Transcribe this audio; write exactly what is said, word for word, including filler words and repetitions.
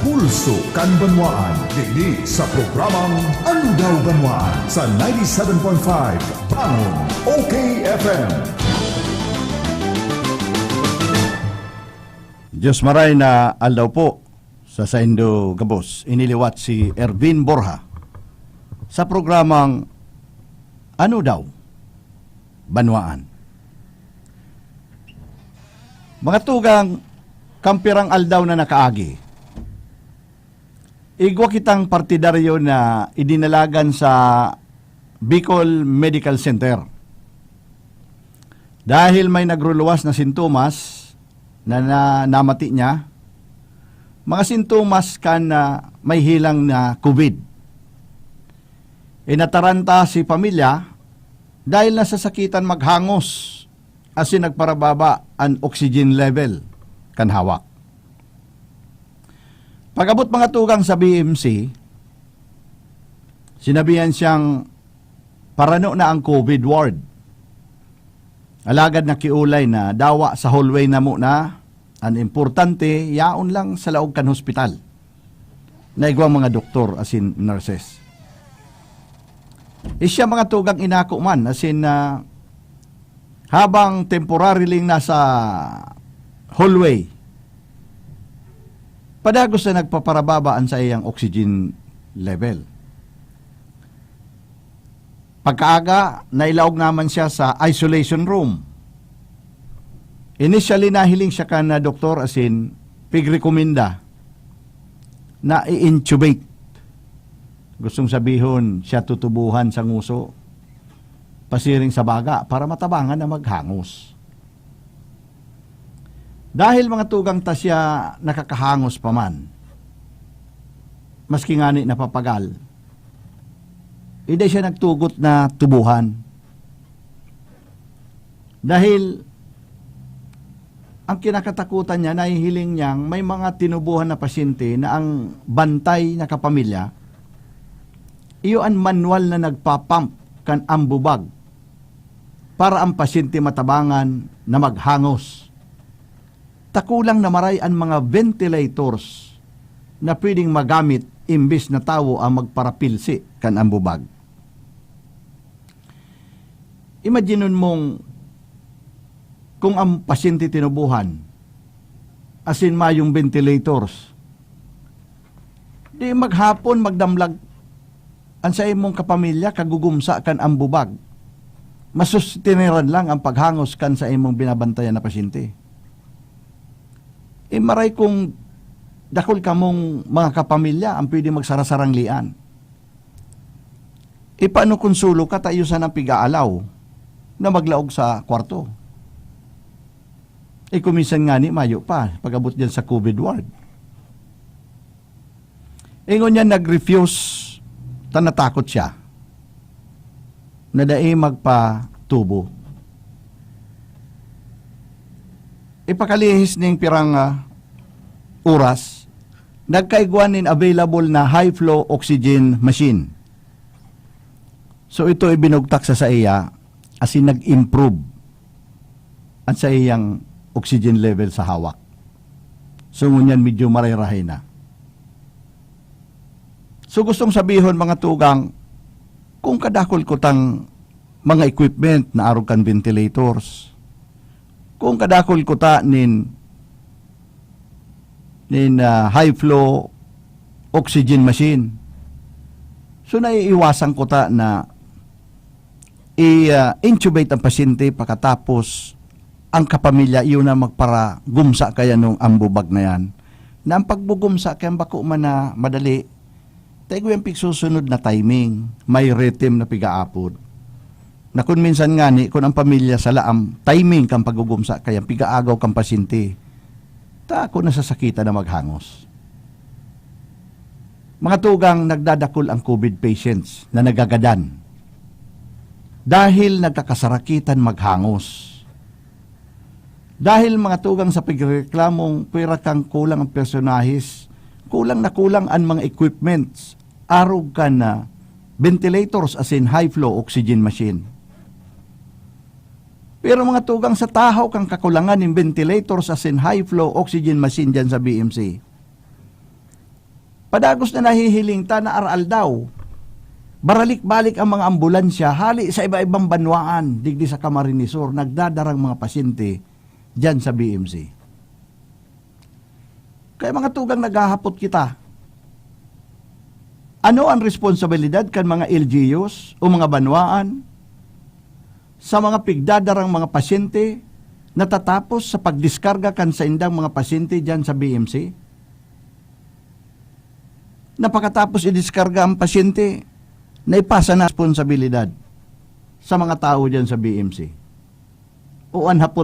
Pulso kan Banwaan, digdi sa programang Ano Daw Banwaan sa ninety-seven point five Bangon, O K F M. Diyos maray na aldaw po sa saindo gabos. Iniliwat si Ervin Borja sa programang Ano Daw Banwaan. Mga tugang, kampirang aldaw na nakaagi, igwa kitang partidaryo na idinalagan sa Bicol Medical Center. Dahil may nagruluwas na sintomas na, na namati niya, mga sintomas kan, ah, may hilang na COVID. Inataranta si pamilya dahil nasasakitan maghangos asin nagparababa an oxygen level kan hawak. Pag-abot mga tugang sa B M C, sinabihan siyang parano na ang COVID ward. Alagad nakiolay na dawa sa hallway na muna. An importante, yaon lang sa laog kan hospital na igwang mga doktor asin nurses. Isya mga tugang inako man, asin, ah, habang temporarily nasa hallway, padagos na nagpaparababa an saiyang oxygen level. Pagkaaga, nailaog naman siya sa isolation room. Initially, nahiling siya kan, ah, doktor, asin pigrekomenda na i-intubate. Gustong sabihon, siya tutubuhan sa nguso, pasiring sa baga, para matabangan na maghangos. Dahil mga tugang ta siya nakakahangos pa man, maski ngani napapagal, hindi siya nagtugot na tubuhan. Dahil ang kinakatakutan niya, nahihiling niyang may mga tinubuhan na pasyente na ang bantay na kapamilya, iyo an manual na nagpapump kan ambubag para ang pasyente matabangan na maghangos. Ta kulang na maray an mga ventilators na pwedeng magamit imbes na tawo ang magparapilsi kan ambubag. Imaginon mong kung ang pasyente tinubuhan, asin mayong ventilators, di maghapon magdamlag an saimong kapamilya kagugumsa kan ambubag. Masustiniran lang ang paghangos kan saimong binabantayan na pasyente. E, maray kung dakul kamong mga kapamilya ang pwede magsarasarang lian. E, paano kung solo ka, ta iyo sanang pig-aalaw na maglaog sa kwarto? E, kung minsan ngani, mayo pa, pag-abot diyan sa COVID ward. Ingon niya, nag-refuse, ta natakot siya na dai magpatubo. Ipakalihis ning pirang, ah, oras, nagkaigwa nin available na high-flow oxygen machine. So, ito ibinugtak sa saiya, asin nag-improve an saiyang oxygen level sa hawak. So, ngunyan medyo marayrahay na. So, gustong sabihon, mga tugang, kung kadakul kutang mga equipment na arog kan ventilators, kung kadakul kuta nin, nin, ah, high flow oxygen machine, so naiiwasan kuta na i, ah, intubate ang pasyente, pakatapos ang kapamilya, iyo na magparagumsa kaya nung ambubag na yan. Na ang paggugumsa kaya bako man na madali, ta igwa yang pigsusunod na timing, may rhythm na pigaapod. Na kun minsan ngani, kun ang pamilya sala ang timing kan paggugumsa kaya pigaagaw kan pasyente, ta ako nasasakitan na maghangos. Mga tugang, nagdadakul ang COVID patients na nagagadan dahil nagkakasarakitan maghangos. Dahil, mga tugang, sa pagreklamong pwera kang kulang ang personahis, kulang na kulang an mga equipments, arog kan, ah, ventilators asin high-flow oxygen machine. Pero, mga tugang, sa tahaw kan kakulangan nin ventilators asin high-flow oxygen machine diyan sa B M C, Padagos na nahihiling ta na aroaldaw, baralik-balik ang mga ambulansya hali sa iba-ibang banwaan digdi sa Camarines Sur nagdadarang mga pasyente diyan sa B M C. Kaya mga tugang, naghahapot kita, ano an responsibilidad kan mga L G Us o mga banwaan sa mga pigdadarang mga pasyente natatapos sa pagdiskarga kan saindang mga pasyente diyan sa B M C? Na pakatapos idiskarga ang pasyente, naipasa na responsibilidad sa mga tawo diyan sa B M C. O an hapot